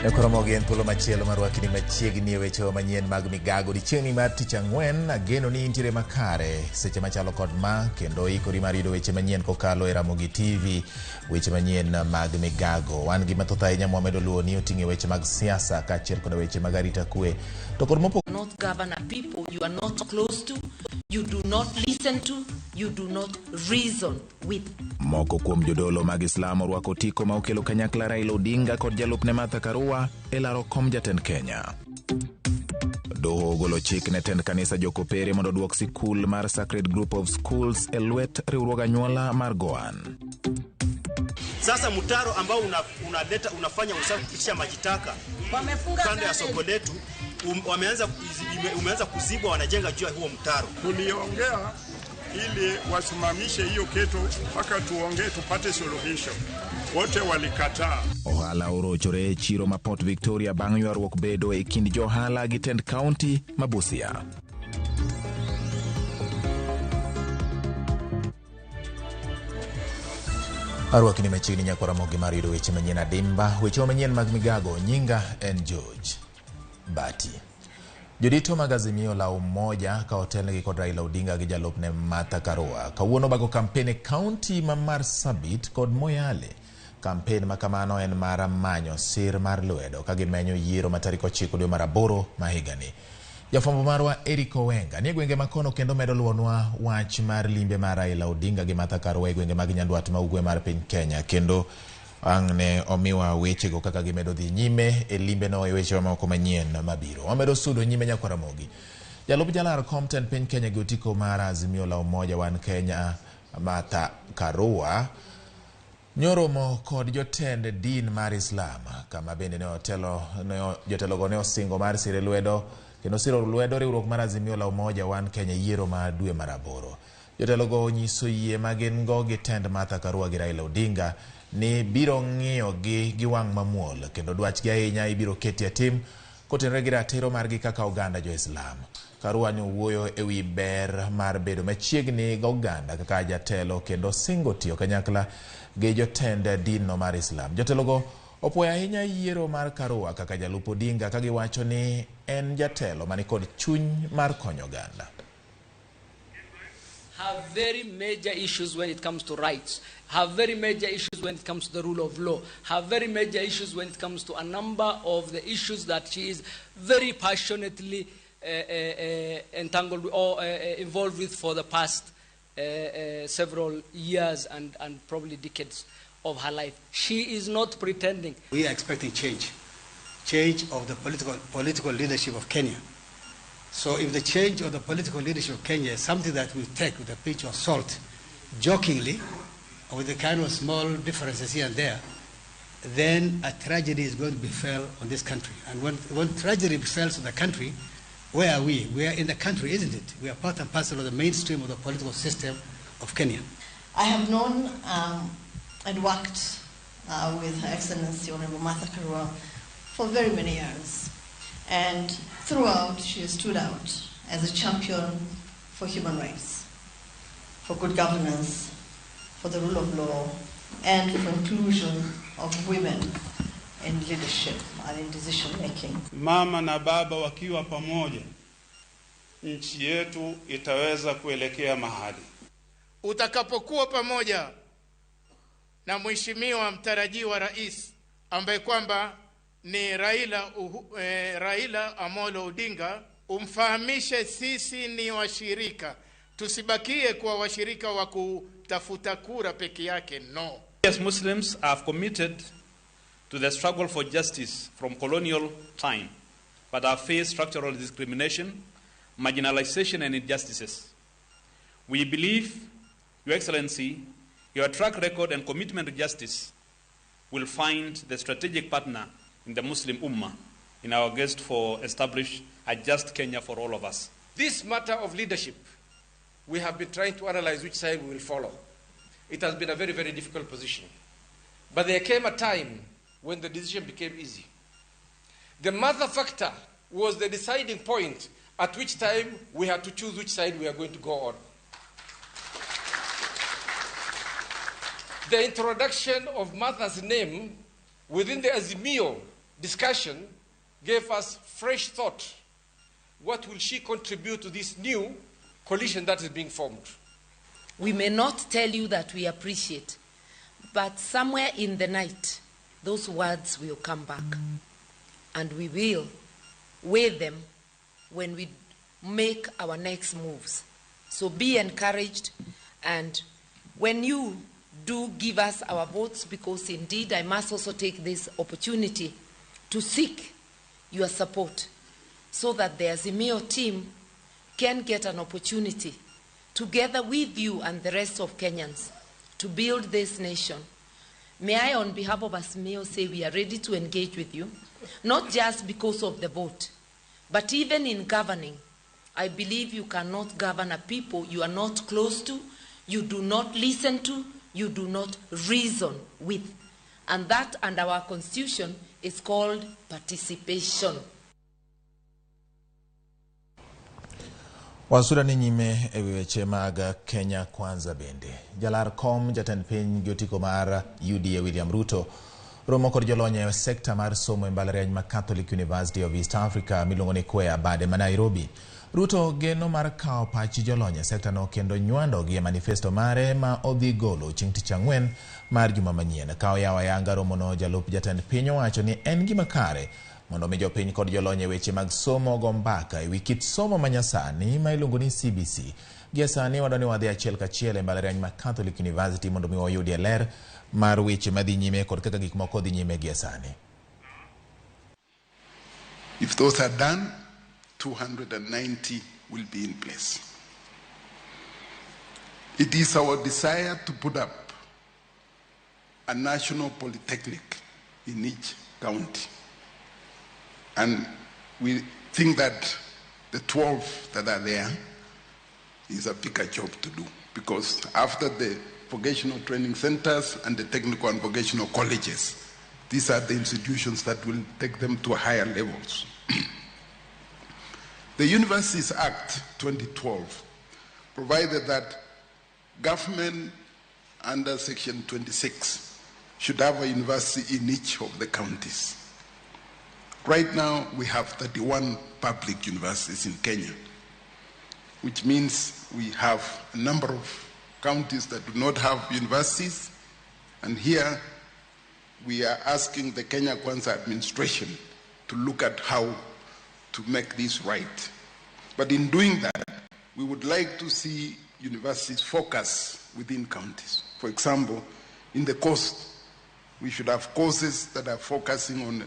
Koromogi en thuolo machielo mar rwakni machiegni e wechewa manyien mag migago. Odiechieng'ni mar tich ang'wen, ageno ni intiere makare seche machalo kod ma, kendo ikori mar yudo weche manyien kokalo e Ramogi TV, weche manyien mag migago. Wan gi mathoth ahinya mwamedo luwo ni oting'o weche mag siasa kaachiel koda weche mag arita kwe. To kod mopogore Not govern a people you are not close to, you do not listen to, you do not reason with. Moko kuom jodolo mag Islam orwako otiko ma okelo kanyakla Raila Odinga kod jalupne Martha Karua e laro kom jatend Kenya. Doho ogolo chik ne tend kanisa Jokopere mondo oduok sikul mar Sacred Group of Schools e lwet riwruog anyuola mar Goan. Sasa mtaro ambao unaleta unafanya usafi kupitisha maji taka kando ya soko letu umeanza kuzibwa, wanajenga juu ya huo mtaro. Tuliongea ili wasimamishe hiyo kitu mpaka tuongee tupate suluhisho. Wote walikataa. Ohala orochore e chiro ma Port Victoria bang' ywaruok bedo e kind johala gi tend kaunti ma Busia. Arwakni machiegni nyakwa Ramogi mar yudo weche manyien adimba, weche manyien mag migago. Nyinga en George Bati. Jodito mag Azimio la Umoja ka otelnegi kod Raila Odinga gi jalupne Martha Karua kawuono bago kampen e kaunti ma Marsabit kod Moyale. Kampen ma kamano en mar manyo sir mar lwedo ka gimenyo yiero ma tarik 9 dwe mar 8 ma higani. Jafwambo marwa Eric Owenga nie gwenge makono kendo medo luwonwa wach mar limbe mar Raila Odinga gi Martha Karua e gwenge mag Nyandwat ma ugwe mar piny Kenya, kendo ang' ne omiwa wechego kaka gimedo dhi nyime e limbe no e weche mamoko manyien mabiro. Wamedo sudo nyime nyakwa Ramogi. Jalup jalar kom tend piny Kenya gi otiko mar Azimio la Umoja One Kenya Martha Karua nyoromo kod jotend din mar Islam, kama bende ne otelo ne jotelogo ne osingo mar sire lwedo kendo siro lwedo riwruok mar Azimio la Umoja One Kenya yiero mar dwe mar 8. Jotelogo onyiso yie ma gin go gi tend Martha Karua gi Raila Odinga ni biro ng'iyo gi wang' mamuol kendo dwachgi ahinya ibiro keti e tim kotenore gi ratiro margi kaka oganda jo Islam. Karua ne owuoyo e wi ber mar bedo machiegni gi oganda kaka jatelo kendo singo tiyo kanyakla gi jotend din no mar Islam. Jotelogo opuoyo ahinya yiero mar Karua kaka jalup Odinga ka giwacho ni en jatelo manikod chuny mar konyo oganda. Have very major issues when it comes to rights, have very major issues when it comes to the rule of law, have very major issues when it comes to a number of the issues that she is very passionately entangled or involved with for the past several years and probably decades of her life. She is not pretending. We are expecting change, change of the political leadership of Kenya. So if the change of the political leadership of Kenya is something that we take with a pinch of salt, jokingly, or with the kind of small differences here and there, then a tragedy is going to befell on this country. And when tragedy befalls on the country, where are we? We are in the country, isn't it? We are part and parcel of the mainstream of the political system of Kenya. I have known and worked with Her Excellency Honorable Martha Karua for very many years. And throughout, she has stood out as a champion for human rights, for good governance, for the rule of law, and for inclusion of women in leadership and in decision making. Mama na baba wakiwa pamoja, nchi yetu itaweza kuelekea mahali. Utakapokuwa pamoja na mheshimiwa mtarajiwa rais ambaye kwamba ni Raila Amolo Odinga, umfahamishe sisi ni washirika, tusibakie kuwa washirika wa kutafuta kura peke yake. No. As Muslims have committed to the struggle for justice from colonial time, but have faced structural discrimination, marginalization and injustices. We believe, Your Excellency, your track record and commitment to justice will find the strategic partner in the Muslim Ummah in our quest for establish a just Kenya for all of us. This matter of leadership, we have been trying to analyze which side we will follow. It has been a very, very difficult position. But there came a time when the decision became easy. The mother factor was the deciding point at which time we had to choose which side we are going to go on. The introduction of Martha's name within the Azimio discussion gave us fresh thought. What will she contribute to this new coalition that is being formed? We may not tell you that we appreciate, but somewhere in the night, those words will come back. And we will weigh them when we make our next moves. So be encouraged, and when you do give us our votes, because indeed I must also take this opportunity to seek your support so that the Azimio team can get an opportunity together with you and the rest of Kenyans to build this nation. May I, on behalf of Azimio, say we are ready to engage with you, not just because of the vote, but even in governing. I believe you cannot govern a people you are not close to, you do not listen to, you do not reason with. And that, under our constitution, is called participation. Wasuda ni nyime e weche mag Kenya Kwanza bende. Jalar kom jatend piny gi otiko mar UDA William Ruto romo kod jolony e sekta mar somo e mbalariany ma Catholic University of East Africa miluongo ni CUEA bade ma Nairobi. Ruto geno mar kawo pach jolony e sekta no kendo nywando gi e manifesto mare ma odhi golo chieng' tich ang'wen mar juma manyien. Ka oyawo ayanga romono, jalup jatend piny owacho ni en gima kare mondo mi jopiny kod jolony e weche mag somo go mbaka ewi kit somo manyasani ma iluongo ni CBC. Gie sani wadwa ni wadhi achiel kachiel e mbalariany ma Catholic University mondo mi wayudie ler mar weche madhi nyime kod kaka gik moko dhi nyime gie sani. If those are done, 290 will be in place. It is our desire to put up a national polytechnic in each county. And we think that the 12 that are there is a bigger job to do, because after the vocational training centers and the technical and vocational colleges, these are the institutions that will take them to higher levels. The Universities Act 2012 provided that government under Section 26 should have a university in each of the counties. Right now, we have 31 public universities in Kenya, which means we have a number of counties that do not have universities. And here, we are asking the Kenya Kwanza administration to look at how to make this right. But in doing that, we would like to see universities focus within counties. For example, in the coast, we should have courses that are focusing on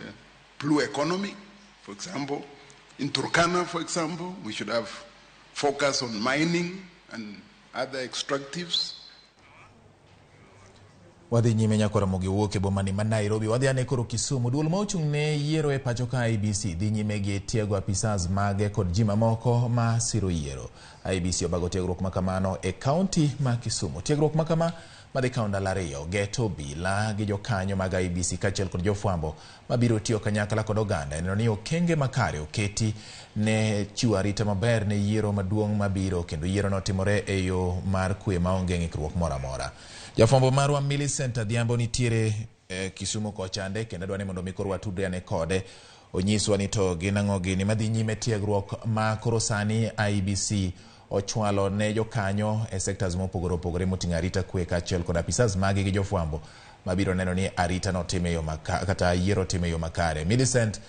blue economy, for example. In Turkana, for example, we should have focus on mining and other extractives. Wadhi nyime nyaka Ramogi wuok e bomani ma Nairobi. Wadhi ane koro Kisumu. Duol ma ochung' ne yiero e pacho ka IEBC dhi nyime gi tiego apisas mage kod ji mamoko ma siro yiero. IEBC obago tiegruok ma kamano e kaunti ma Kisumu. Tiegruok ma kama madhi kawo ndalo ariyo geto obila gi jokanyo mag IEBC kaachiel kod jofwambo mabiro tiyo kanyakla kod oganda e neno ni okenge makare oketi ne chiwo arita maber ne yiero maduong' mabiro kendo yiero no timore e yo mar kwe maonge ng'ikruok moro amora. Jafwambo marwa Millicent Adhiambo nitiere Kisumu kochande kendo adwa ni mondo mi koro watudre ane kode onyiswa ni to gin ang'o gini madhi nyime tiegruok ma koro sani IEBC ochwalo ne jokanyo e sectors mopogore opogore moting'o arita kwe kaachiel kod apisas mage gi jofwambo mabiro neno ni arita no time yo kata yiero time yo makare. Millicent,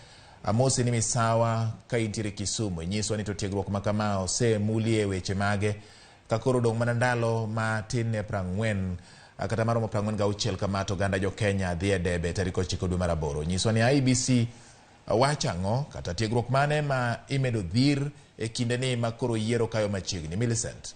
amosi ni misawa ka intiere Kisumu, inyiswa ni to tiegruok ma kama osemulie weche mage ka koro odong' mana ndalo matin ne 40 kata maromo 46 kama to oganda jo Kenya dhi e debe tarik 9 dwe mar 8. Nyiswa ni IEBC wacho ang'o kata tiegruok mane ma imedo dhir e kinde ni ma koro yiero kayo machiegni. Millicent.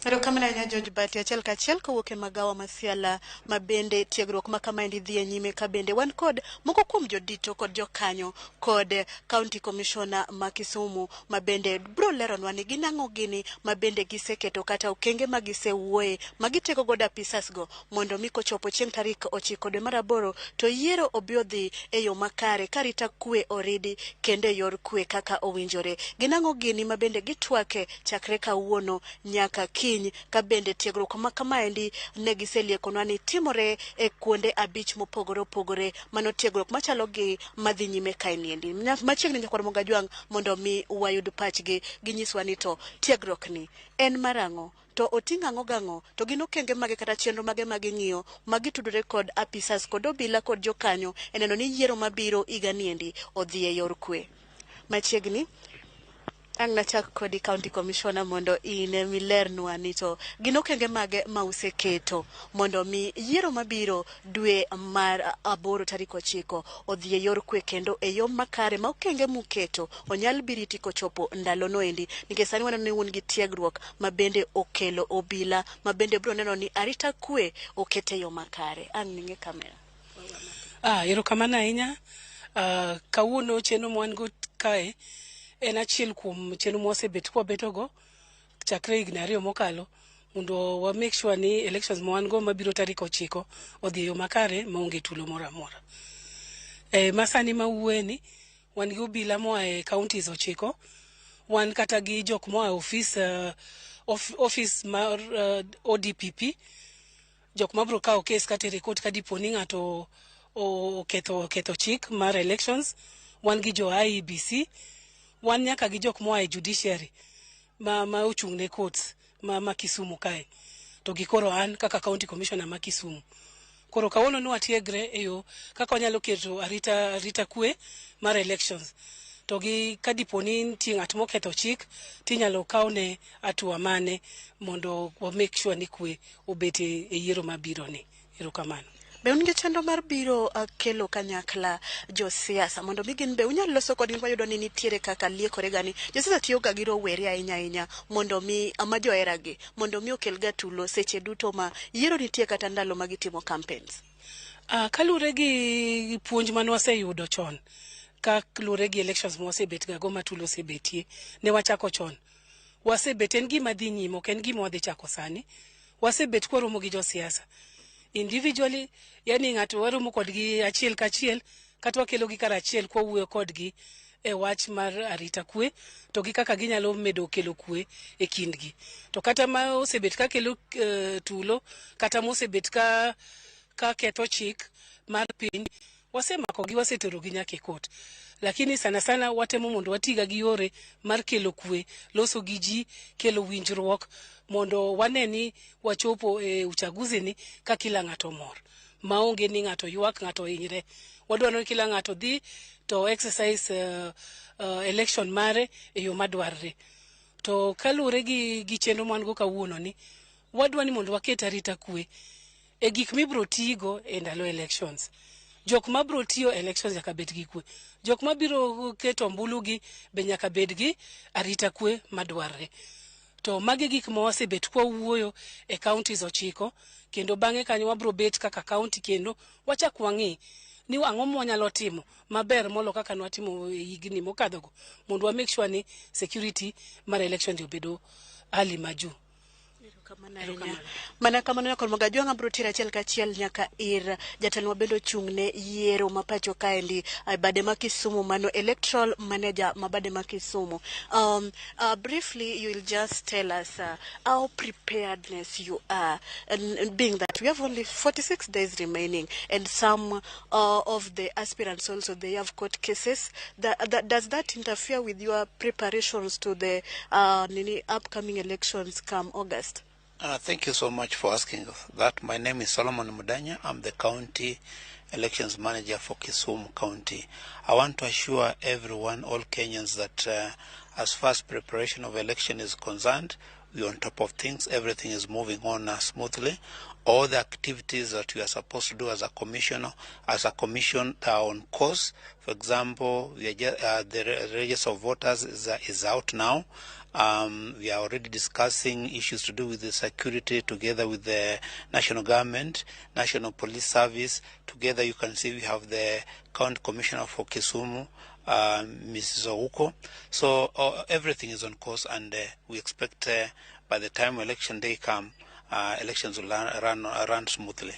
Erokamano ahinya George Bati. Achiel kachiel kowuok e magawa ma Siala ma bende tiegruok ma kamaendi dhi e nyime, ka bende wan kod moko kuom jodito kod jokanyo kod County Commissioner ma Kisumu ma bende bro leronwa ni gin ang'o gini ma bende giseketo kata okenge ma gisewuoye ma gitego godo apisas go mondo mi kochopo chieng' tarik 9 dwe mar 8 to yiero obi odhi e yo makare ka arita kwe oridi kendo e yor kwe kaka owinjore. Gin ang'o gini ma bende gitwake chakre kawuono nyaka kiny kiny ka bende tiegruok ma kamaendi ne giseliekonwa ni timore e kuonde abich mopogore opogore. Mano tiegruok machalo gi madhi nyime kaeniendi machiegni nyakwar Mogajwang' mondo mi wayud pachgi ginyiswa ni to tiegruok ni en marang'o to oting' ang'o gang'o to gin okenge mage kata chenro mage ma ging'iyo magitudore kod apisas kod obila kod jokanyo e neno ni yiero mabiro higa niendi odhi e yor kwe. Machiegni ang' nachak kodi county commissioner mondo in milernwa ni to gin okenge mage ma useketo mondo mi yiero mabiro dwe mar aboro tarik ochiko odhi e yor kwe kendo e yo makare ma okenge muketo onyal biriti kochopo ndalo noendi nikech sani waneno ni un gi tiegruok ma bende okelo obila ma bende biro neno ni arita kwe oket e yo makare. Ang' ning'e kamera. Erokamano ahinya. Kawuono chenro ma wan go kae en achiel kuom chenro mwasebet kwabetogo chakre higni 2 mokalo mondo wa make sure ni elections ma wan go mabiro tarik 9 odhi e yo makare maonge tulo moro amora. Masani mawuoye ni wan gi obila moa e counties 9, wan kata gi jok moa e office, office mar ODPP, jok mabiro kawo kes katere court ka dipo ni ng'ato oketho chik mar elections, wan gi jo IEBC, wan nyaka gi jok moa e judiciary ma ochung' ne courts ma Kisumu kae. To gi koro an kaka county commissioner ma Kisumu. Koro kawuono ne watiegre e yo kaka wanyalo keto arita kwe mar elections. To gi ka dipo ni nitie ng'at moketho chik tinyalo kawne hatua mane mondo wa make sure ni kwe obet e yiero mabiro ni. Erokamano. Be un gi chenro mar biro kelo kanyakla josiasa mondo mi gin be unyalo loso kodgi wayudo ni nitiere kaka liekore ga ni josiasa tiyo ga gi rowere ahinya ahinya mondo mi ma joheragi mondo mi okel ga tulo seche duto ma yiero nitie kata ndalo ma gitimo campaigns. Kaluwore gi puonj mane waseyudo chon ka luwore gi elections ma wasebet ga go ma tulo osebetie ne wachako chon. Wasebet en gima dhi nyime ok en gima wadhi chako sani. Wasebet kwaromo gi josiasa individually, yani ng'ato waromo kodgi achiel kachiel kata wakelo gi kar achiel kwawuoyo kodgi e wach mar arita kwe to gi kaka ginyalo medo kelo kwe e kindgi. To kata ma osebet ka kelo tulo kata mosebet ka ketho chik mar piny wasemakogi waseterogi nyaka e court. Lakini sana sana watemo mondo watiga gi yore mar kelo kwe, loso gi ji, kelo winjruok mondo wane ni wachopo e uchaguzi ni ka kila ng'ato mor. Maonge ni ng'ato ywak, ng'ato hinyre. Wadwaro ni kila ng'ato dhi to exercise election mare e yo madwarre. To kaluwore gi chenro ma wan go kawuono ni, wadwa ni mondo waket arita kwe e gik mibiro tigo e ndalo elections. Jok mabiro tiyo elections nyaka bed gi kwe. Jok mabiro keto ombulu gi be nyaka bed gi arita kwe madwarre. To magi gik ma wasebet kwawuoyo e counties 9 kendo bang'e kanyo wabiro bet kaka county kendo wachak wang'i ni ang'o ma wanyalo timo maber molo kaka nwatimo e higni mokadhogo mondo wa make sure ni security mar election obedo hali majuu. Mana kamano nyakor Mogajwang' abiro tero achiel kachiel nyaka ir jatelo ma bende ochung' ne yiero ma pacho kaendi bade ma Kisumu mano electoral manager ma bade ma Kisumu. Briefly you will just tell us how preparedness you are, and being that we have only 46 days remaining and some of the aspirants also they have court cases. Does that interfere with your preparations to the upcoming elections come August? Thank you so much for asking that. My name is Solomon Mudanya. I'm the County Elections Manager for Kisumu County. I want to assure everyone, all Kenyans, that as far as preparation of election is concerned, we're on top of things. Everything is moving on smoothly. All the activities that we are supposed to do as a commissioner, as a commission, are on course. For example, we are the register of voters is out now. We are already discussing issues to do with the security together with the national government, National Police Service. Together, you can see we have the County Commissioner for Kisumu, Mrs. Ouko. So everything is on course, and we expect by the time election day comes, elections will run smoothly.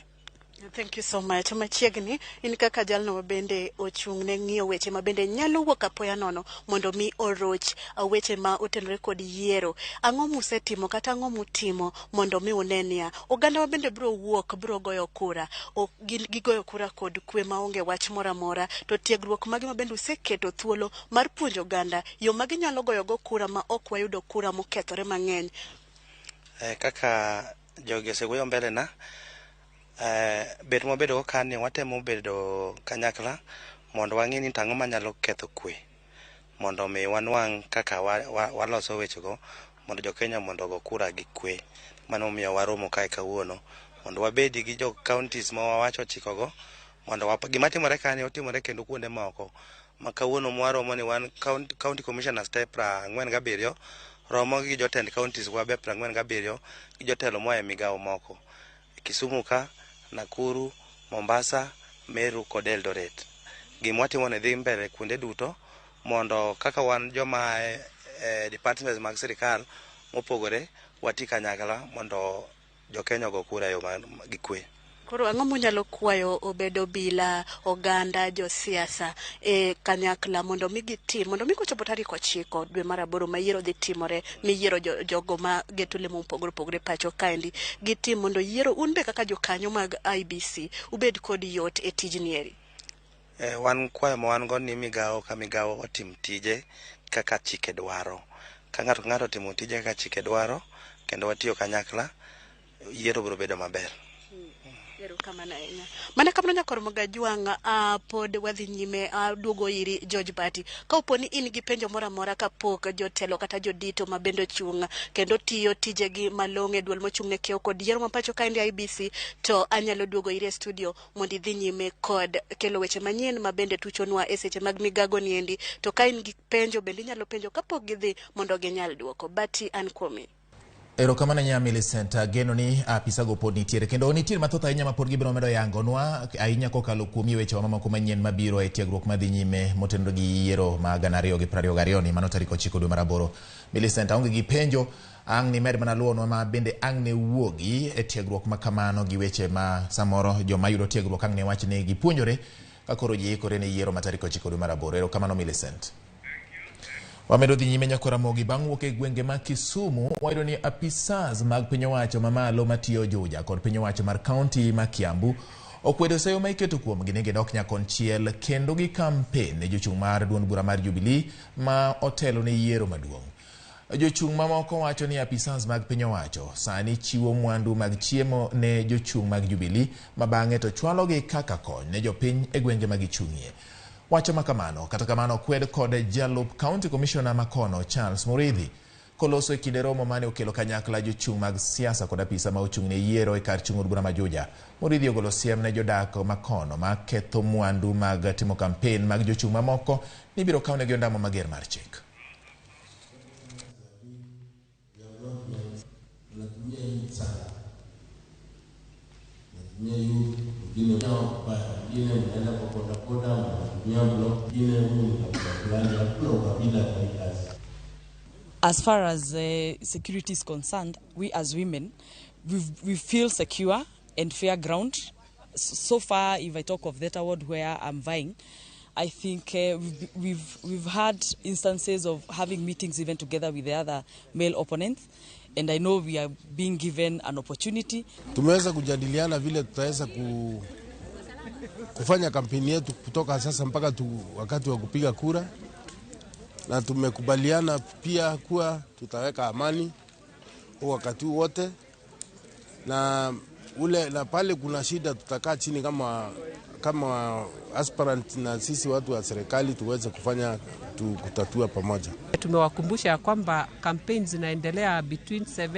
Thank you so much. Machiegni, in kaka jalno mabende ochung' ne ng'iyo weche mabende nyalo wuok apoya nono mondo mi oroch weche ma otenore kod yiero. Ang'o musetimo kata ang'o mutimo mondo mi une niya oganda mabende biro wuok biro goyo kura ok gigoyo kura kod kwe maonge wach moro amora, to tiegruok mage mabende useketo thuolo mar puonjo oganda yo ma ginyalo goyogo kura ma ok wayudo kura mokethore mang'eny? Kaka jogi osewuoyo mbele na, bet mwabedo go kani watemo bedo kanyakla mondo wang'e ni tang'o manyalo ketho kwe, mondo mi wanwang' kaka waloso wechego mondo jo-Kenya mondo ogo kura gi kwe. Mano omiyo waromo kae kawuono mondo wabedi gi jo counties ma wawacho chikogo mondo gima timore kani otimore kendo kuonde moko. Ma kawuono mwaromo ni wan county commissioners te 47 romo gi jotend counties wa be 47 gi jotelo moa e migawo moko. Kisumu ka, Nakuru, Mombasa, Meru kod Eldoret. Gima watimo ni dhi mbele kuonde duto mondo kaka wan joma e departments mag sirikal mopogore wati kanyakla mondo jo-Kenya ogo kura e yo gi kwe. Koro ang'o munyalo kwayo obedo bila oganda josiasa e kanyakla mondo mi gitim mondo mi kochopo tarik 9 dwe mar 8 ma yiero dhi timore miyiero jogo ma geto lemo mopogore opogore pacho kaendi gitim mondo yiero un be kaka jokanyo mag IBC ubed kod yot e tijni eri? Wan kwayo ma wan go ni migawo ka migawo otim tije kaka chike dwaro. Ka ng'ato ka ng'ato otimo tije kaka chike dwaro kendo watiyo kanyakla, yiero biro bedo maber. Erokamano ahinya. Mana kamano nyakor Mogajwang', pod wadhi nyime duogo iri George Bati. Ka opo ni in gi penjo moro amora kapok jotelo kata jodito ma bende ochung' kendo tiyo tijegi malong'o e duol mochung' ne kiewo kod yiero ma pacho kaendi IBC, to anyalo duogo iri e studio mondo idhi nyime kod kelo weche manyien ma bende tuchonwa e seche mag migago niendi. To ka in gi penjo bende inyalo penjo kapok gidhi mondo ginyal duoko. Bati, an kuomi. Erokamano nya Millicent, geno ni apisago pod nitiere kendo nitiere mathoth ahinya ma pod gibiro medo yangonwa ahinya kokalo kuom weche mamoko manyien mabiro e tiegruok madhi nyime motenore gi yiero ma 2022 ni mano tarik 9 dwe mar 8. Millicent, aonge gi penjo, ang' ni med mana luwonwa ma bende ang' ne wuogi e tiegruok ma kamano gi weche ma samoro joma yudo tiegruok ang' ne wach ni gipuonjore ka koro ji ikore ne yiero ma tarik 9 dwe mar 8. Erokamano Millicent. Wamedo dhi nyime nyakor Ramogi bang' wuok e gwenge ma Kisumu wayudo ni apisas mag piny owacho mamalo matiyo Juja kod piny owacho mar kaunti ma Kiambu okwedo seyo ma iketo kuomgi ni gidok nyakonchiel kendo gi kampen ne jochung' mar duond bura mar Jubilee ma otelo ne yiero maduong'. Jochung' mamoko wacho ni apisas mag piny owacho sani chiwo mwandu mag chiemo ne jochung' mag Jubilee ma bang'e to chwalogi kaka kony ne jopiny e gwenge ma gichung'ie. Wacho makamano kata kamano kwed kod jalup county commissioner makono Charles Murithi koloso e kinde romo mane okelo kanyakla jochung' mag siasa kod apisa ma ochung' ne yiero e kar chung' od bura ma Juja. Murithi ogolo siem ne jodak makono ma ketho mwandu mag timo kampen mag jochung' mamoko ni biro kawnegi ondamo mager mar chik. As far as security is concerned, we as women, we feel secure and fair ground. So far, if I talk of that award where I'm vying, I think we've had instances of having meetings even together with the other male opponents, and I know we are being given an opportunity. Tumeweza kujadiliana vile tutaweza kufanya kampeni yetu kutoka sasa mpaka wakati wa kupiga kura, na tumekubaliana pia kuwa tutaweka amani wakati wote, na ule na pale kuna shida tutakaa chini kama aspirant na sisi watu wa serikali tuweze kufanya kutatua pamoja. Tumewakumbusha kwamba campaigns zinaendelea between 7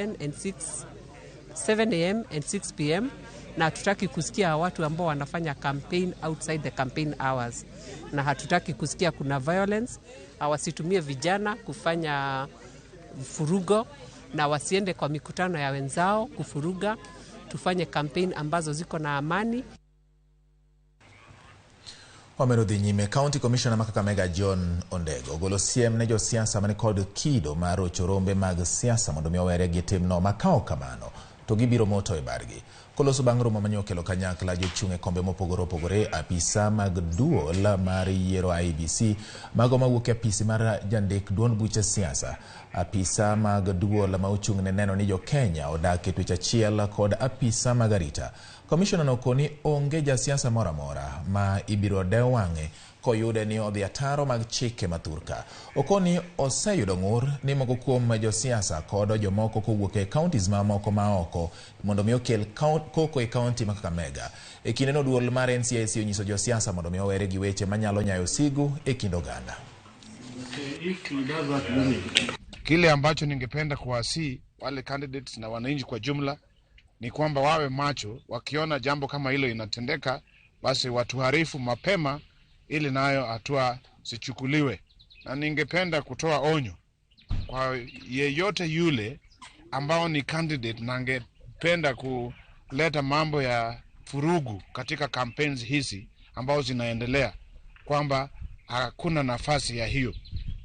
a.m. and 6 p.m. na hatutaki kusikia watu ambao wanafanya campaign outside the campaign hours, na hatutaki kusikia kuna violence. Wasitumie vijana kufanya furugo na wasiende kwa mikutano ya wenzao kufuruga. Tufanye campaign ambazo ziko na amani. Wamedo dhi nyime, County Commissioner ma Kakamega John Ondego ogolo siem ne josiasa mani kod kido mar rocho rombe mag siasa mondo mi owere gi timno ma ka ok kamano to gibiro moto e bargi. Koloso bang' romo mane okelo kanyakla jochung' e kombe mopogore opogore, apisa mag duol mar yiero IEBC, mago mawuok e apisi mar jandik duond buche siasa, apisa mag duol ma ochung' ne neno ni jo-Kenya odak e twech achiel kod apisa mag arita. Komishona nokoni onge jasiasa moro amora ma ibiro dew wang'e koyude ni odhi ataro mag chike ma thurka. Okoni oseyudo ng'ur ni moko kuom josiasa kod jomoko kowuok e counties mamoko ma oko mondo mi okel koko e kaunti ma Kakamega. E kindeno duol mar NCIC onyiso josiasa mondo mi owere gi weche manyalo nyayo sigu e kind oganda. Kile ambacho ningependa kuwasihi wale candidates na wananchi kwa jumla ni kwamba wawe macho, wakiona jambo kama hilo inatendeka, basi watuarifu mapema ili nayo hatua zichukuliwe. Na ningependa kutoa onyo kwa yeyote yule ambao ni candidate na angependa kuleta mambo ya furugu katika campaigns hizi ambao zinaendelea, kwamba hakuna nafasi ya hiyo.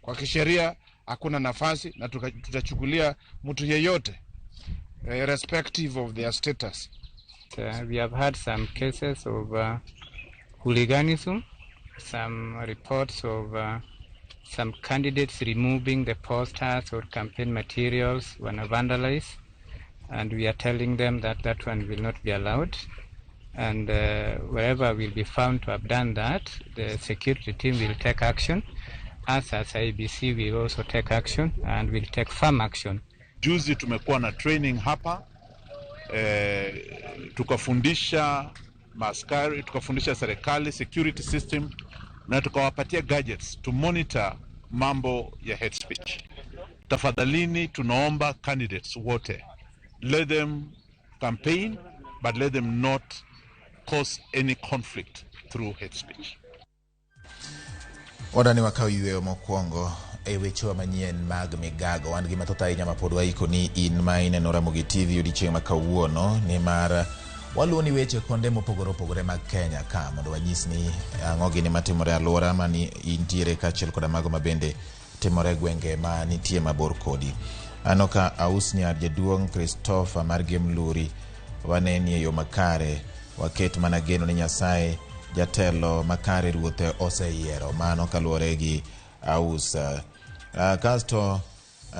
Kwa kisheria hakuna nafasi, na tutachukulia mtu yeyote irrespective of their status. We have had some cases of hooliganism, some reports of some candidates removing the posters or campaign materials when vandalized, and we are telling them that that one will not be allowed. And wherever will be found to have done that, the security team will take action. Us as IEBC will also take action and will take firm action. Juzi tumekuwa na training hapa, tukafundisha maaskari, tukafundisha serikali security system na tukawapatia gadgets to monitor mambo ya hate speech. Tafadhalini tunaomba candidates wote, let them campaign but let them not cause any conflict through hate speech. Odani wakaw yweyo mokwongo e wechewa manyien mag migago. Wan gi mathoth ahinya ma pod waiko ni in ma ineno Ramogi TV odiochieng' ma kawuono, nimar waluwo ni weche konde mopogore opogore mag Kenya ka mondo wanyis ni ang'o gini matimore alwora mani intiere kaachiel koda mago mabende timore e gwenge ma nitie mabor kodi. Aneno ka aus nyar jaduong' Christopher mar Gemluri waneni e yo makare, waket mana geno ni Nyasaye jatelo makare ruoth oseyiero. Mano kaluwore gi aus. Kasto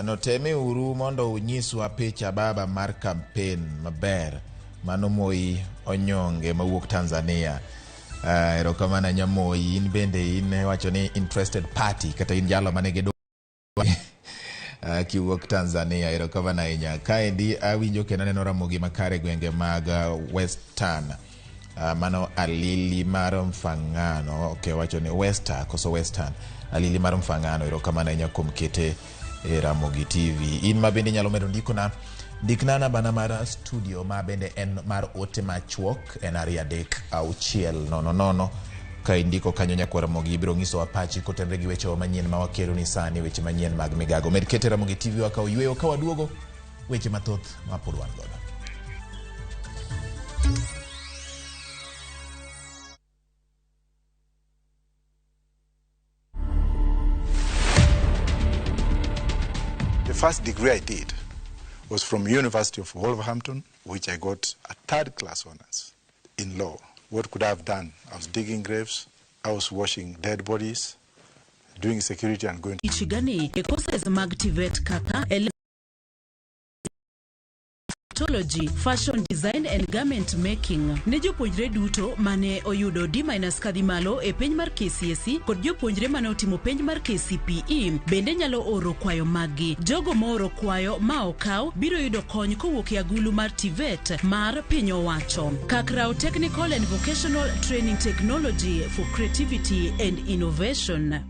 noteme uru mondo unyiswa picha baba mar campaign maber. Mano Moi Onyonge mawuok Tanzania. Erokamano ahinya Moi, in bende in wacho ni interested party kata in jalo manigi kiwuok Tanzania. Erokamano ahinya. Kaendi awinjo kendo aneno Ramogi makare gwenge mag Western. Mano Alili mar Mfangano. Okay, wacho ni Western koso Western. Alili mar Mfangano, erokamano ahinya kuom kete e Ramogi TV. In ma bende inyalo medo ndikona, ndikna nambana mar studio ma bende en mar ote machuok en 2 3 6 0 0. Ka indiko kanyo nyakwar Ramogi ibiro nyisowa pachi kotenore gi wechewa manyien ma wakelo ni sani, weche manyien mag migago. Med kete Ramogi TV wakaw yweyo ka waduogo weche mathoth ma pod wan godo. The first degree I did was from University of Wolverhampton, which I got a third class honors in law. What could I have done? I was digging graves, I was washing dead bodies, doing security and going. Ichigani e courses mag TVET kaka Technology, Fashion Design and Garment Making. Ne jopuonjre duto mane oyudo D- kadhi malo e penj mar KCSE kod jopuonjre mane otimo penj mar KCPE bende nyalo oro kwayo maggi. Jogo mooro kwayo ma okaw biro yudo kony kowuok e agulu mar TVET mar piny owacho. Kakrao Technical and Vocational Training Technology for Creativity and Innovation.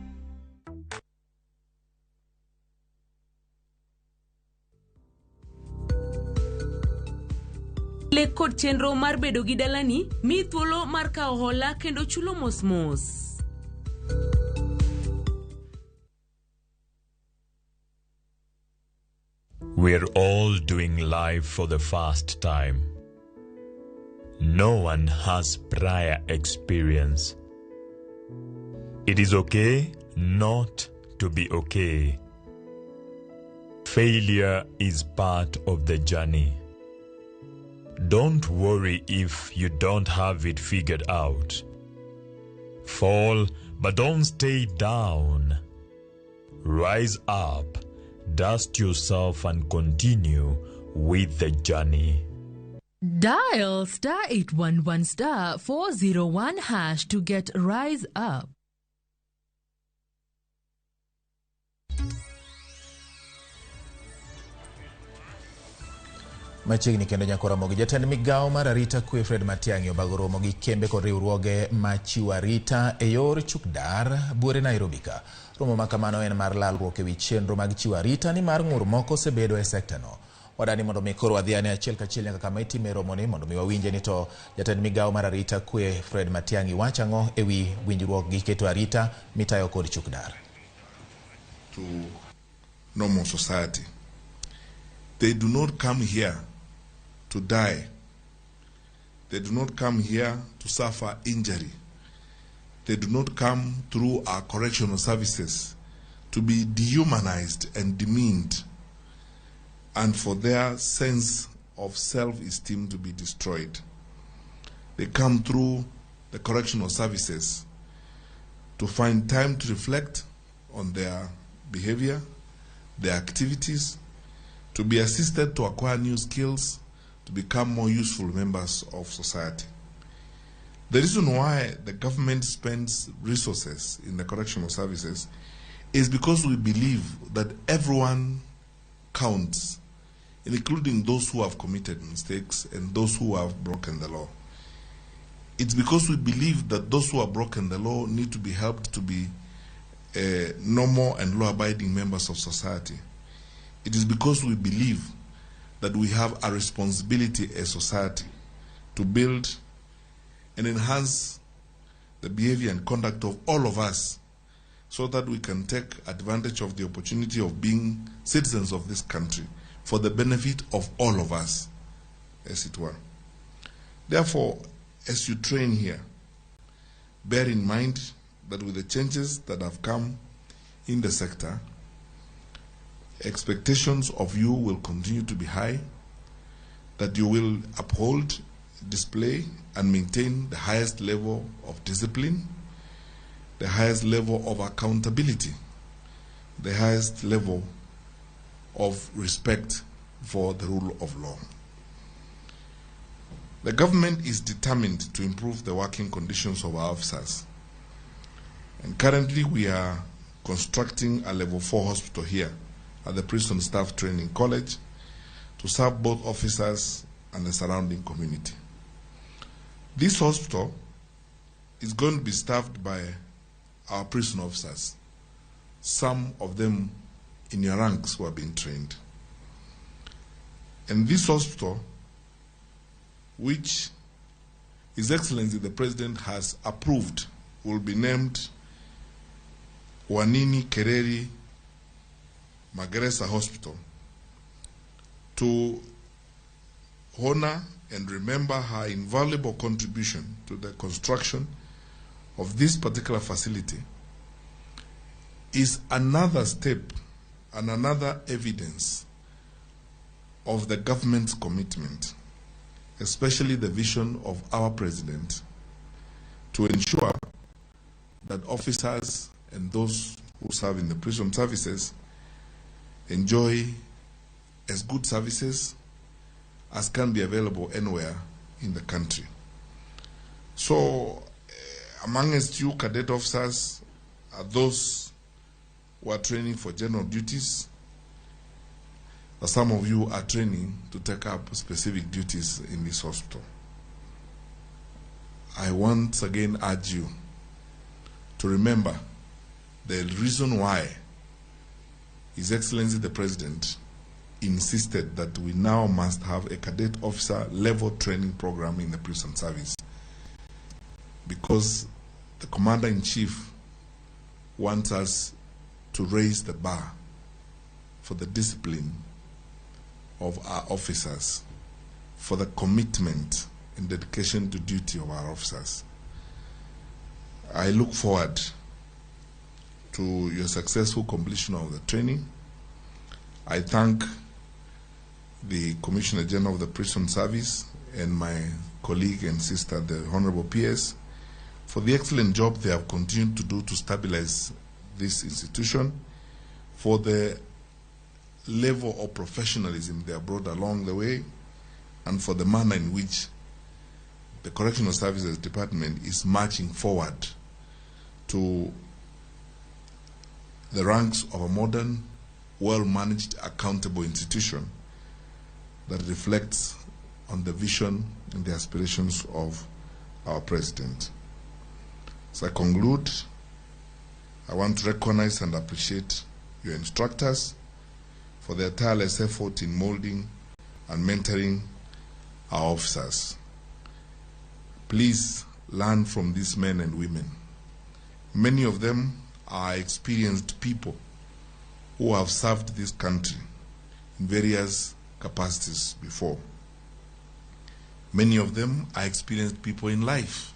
Lek kod chenro mar bedo gi dalani mi thuolo mar kawo hola kendo chulo mos mos. We're all doing life for the first time. No one has prior experience. It is okay not to be okay. Failure is part of the journey. Don't worry if you don't have it figured out. Fall, but don't stay down. Rise up, dust yourself, and continue with the journey. Dial star 811 star 401 hash to get Rise Up. Machiegni kendo nyako romo gi jatend migawo mar arita kwe Fred Matiang'i obago romo gi kembe kod riwruoge machiwo arita e yor chukdar buore Nairobi ka. Romo ma kamano en mar lalruok ewi chenro mag chiwo arita nimar ng'ur moko osebedo e sekta no. Wadani mondo mi koro wadhi ane achiel kachiel nyaka kama itime romoni mondo mi wawinje ni to jatend migawo mar arita kwe Fred Matiang'i wacho ang'o ewi winjruok gi keto arita mitayo kod chukdar. To normal society. They do not come here to die. They do not come here to suffer injury. They do not come through our correctional services to be dehumanized and demeaned and for their sense of self-esteem to be destroyed. They come through the correctional services to find time to reflect on their behavior, their activities, to be assisted to acquire new skills, to become more useful members of society. The reason why the government spends resources in the correctional services is because we believe that everyone counts, including those who have committed mistakes and those who have broken the law. It's because we believe that those who have broken the law need to be helped to be normal and law-abiding members of society. It is because we believe that we have a responsibility as society to build and enhance the behavior and conduct of all of us so that we can take advantage of the opportunity of being citizens of this country for the benefit of all of us, as it were. Therefore, as you train here, bear in mind that with the changes that have come in the sector, expectations of you will continue to be high, that you will uphold, display, and maintain the highest level of discipline, the highest level of accountability, the highest level of respect for the rule of law. The government is determined to improve the working conditions of our officers. And currently we are constructing a level 4 hospital here at the Prison Staff Training College to serve both officers and the surrounding community. This hospital is going to be staffed by our prison officers, some of them in your ranks who have been trained. And this hospital, which His Excellency the President has approved, will be named Wanini Kereri Magereza Hospital, to honor and remember her invaluable contribution to the construction of this particular facility, is another step and another evidence of the government's commitment, especially the vision of our president, to ensure that officers and those who serve in the prison services enjoy as good services as can be available anywhere in the country. So, amongst you cadet officers are those who are training for general duties, but some of you are training to take up specific duties in this hospital. I once again urge you to remember the reason why His Excellency the President insisted that we now must have a cadet officer level training program in the prison service, because the Commander-in-Chief wants us to raise the bar for the discipline of our officers, for the commitment and dedication to duty of our officers. I look forward to your successful completion of the training. I thank the Commissioner General of the Prison Service and my colleague and sister, the Honorable PS, for the excellent job they have continued to do to stabilize this institution, for the level of professionalism they have brought along the way, and for the manner in which the Correctional Services Department is marching forward to the ranks of a modern, well-managed, accountable institution that reflects on the vision and the aspirations of our president. As I conclude, I want to recognize and appreciate your instructors for their tireless effort in molding and mentoring our officers. Please learn from these men and women. Many of them are experienced people who have served this country in various capacities before. Many of them are experienced people in life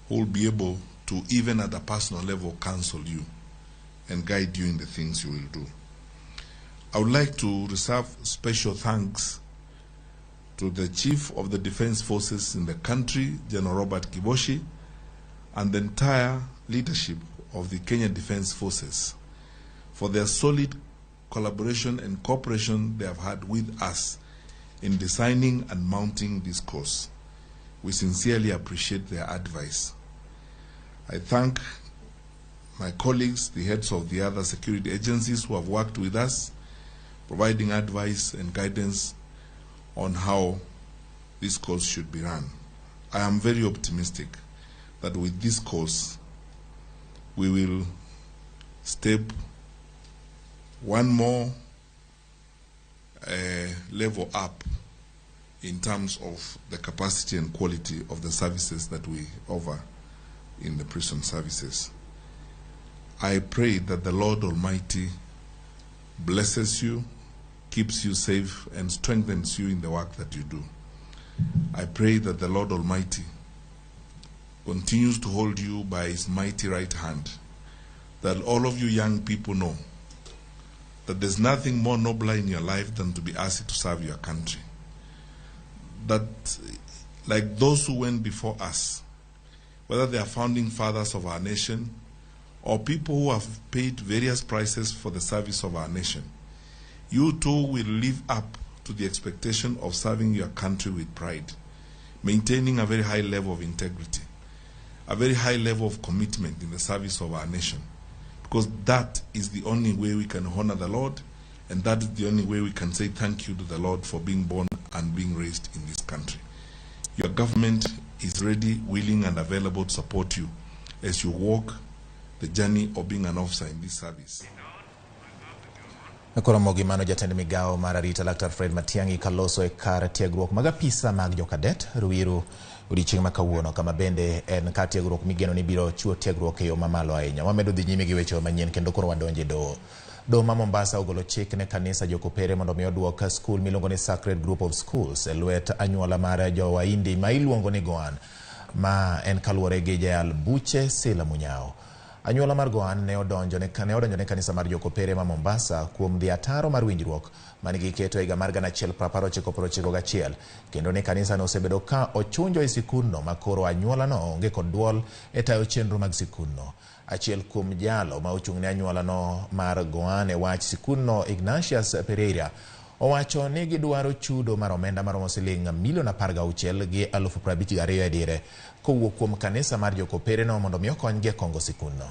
who will be able to, even at a personal level, counsel you and guide you in the things you will do. I would like to reserve special thanks to the Chief of the Defense Forces in the country, General Robert Kiboshi, and the entire leadership of the Kenya Defense Forces for their solid collaboration and cooperation they have had with us in designing and mounting this course. We sincerely appreciate their advice. I thank my colleagues, the heads of the other security agencies who have worked with us, providing advice and guidance on how this course should be run. I am very optimistic that with this course, we will step one more level up in terms of the capacity and quality of the services that we offer in the prison services. I pray that the Lord Almighty blesses you, keeps you safe, and strengthens you in the work that you do. I pray that the Lord Almighty continues to hold you by his mighty right hand, that all of you young people know that there's nothing more nobler in your life than to be asked to serve your country. That, like those who went before us, whether they are founding fathers of our nation or people who have paid various prices for the service of our nation, you too will live up to the expectation of serving your country with pride, maintaining a very high level of integrity, a very high level of commitment in the service of our nation, because that is the only way we can honor the Lord, and that is the only way we can say thank you to the Lord for being born and being raised in this country. Your government is ready, willing, and available to support you as you walk the journey of being an officer in this service. Koromo gi mano jatend migawo mar arita Laktar Fred Matiang'i kaloso e kar tiegruok mag apisa mag jokadet Ruiru odiochieng' ma kawuono, kama bende en kar tiegruok migeno ni biro chiwo tiegruok e yo mamalo ahinya. Wamedo dhi nyime gi weche manyien kendo koro wadonje doho. Doho ma Mombasa ogolo chik ne kanisa jokopere mondo mi oduok skul miluongo ni Sacred Group of Schools e lwet anyuola mar jo-Wahindi ma iluongo ni Goan, ma en kaluwore gi jayal buche Sila Munyao. Anyuola mar Goan ne odonjo ne kanisa mar jokopere ma Mombasa kuom dhi ataro mar winjruok mane giketo e higa mar 1991, kendo ni kanisa no osebedo ka ochunjo e sikundno ma koro anyuola no onge kod duol e tayo chenro mag sikundno. Achiel kuom jalo ma ochung' ne anyuola no mar Goan e wach sikundno, Ignatius Pereira, owacho ni gidwaro chudo mar omenda maromo siling milion 16,052 e dire kowuok kuom kanisa mar jokopere no mondo mi okonygi e kongo sikundno.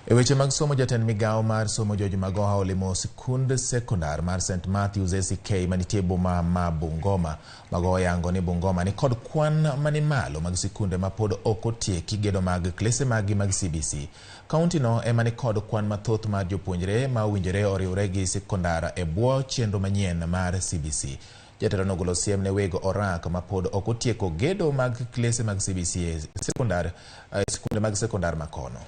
E weche mag somo, jatend migawo mar somo George Magoha olimo sikund sekondar mar St Matthews ACK manitie boma ma Bungoma. Magoha oyango ni Bungoma ni kod kwan mani malo mag sikunde ma pod ok otieki gedo mag klese maggi mag CBC. Kaunti no ema ni kod kwan mathoth mar jopuonjre ma owinjore oriwre gi sekondar e bwo chenro manyien mar CBC. Jatelo nogolo siem ne weg orak ma pod ok otieko gedo mag klese mag CBC e sekondar, sikunde mag sekondar makono.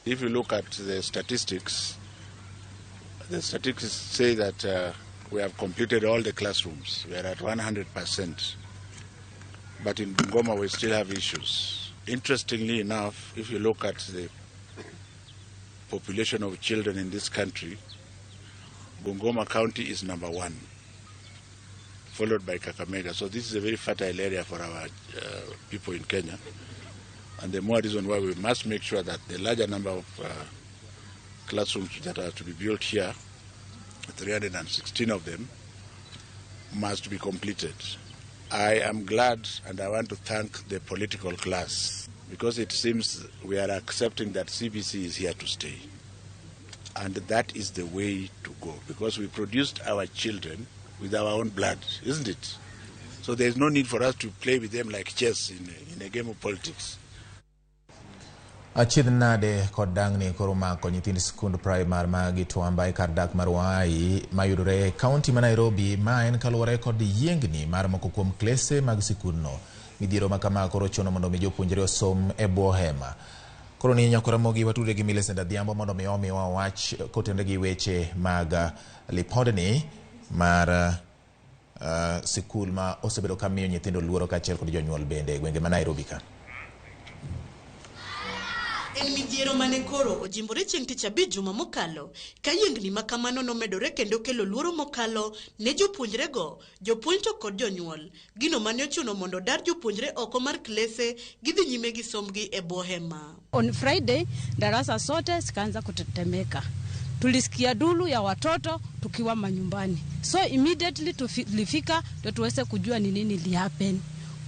If you look at the statistics say that we have completed all the classrooms. We are at 100%. But in Bungoma we still have issues. Interestingly enough, if you look at the population of children in this country, Bungoma County is number one, followed by Kakamega. So this is a very fertile area for our people in Kenya. And the more reason why we must make sure that the larger number of classrooms that are to be built here, 316 of them, must be completed. I am glad and I want to thank the political class because it seems we are accepting that CBC is here to stay. And that is the way to go because we produced our children with our own blood, isn't it? So there is no need for us to play with them like chess in a game of politics. Achiedh nade kod dang'ni koro mako nyithind skund primar ma Gituamba e kar dak mar Wai mayudore e kaunti ma Nairobi ma en kaluwore kod yiengni mar moko kuom klese mag sikundno. Midhiero ma kama koro chuno mondo mi jopuonjre osom e bwo hema. Koro ni nyakora Ramogi watudre gi Millicent Adhiambo mondo mi omiwa wach kotenore gi weche mag lipodni mar sikul ma osebedo ka miyo nyithindo luoro kaachiel kod jonyuol bende e gwenge ma Nairobi ka. En midhiero mane koro ojimbore chieng' tich abich juma mokalo ka yiengni ma kamano nomedore kendo kelo luoro mokalo ne jopuonjrego, jopuonj to kod jonyuol. Gino mane ochuno mondo dar jopuonjre oko mar klese gidhi nyime gi sombgi e bwo hema. On Friday darasa zote zikaanza kutetemeka. Tulisikia dulu ya watoto tukiwa manyumbani. So immediately tulifika ndio tuweze kujua ni nini li happen.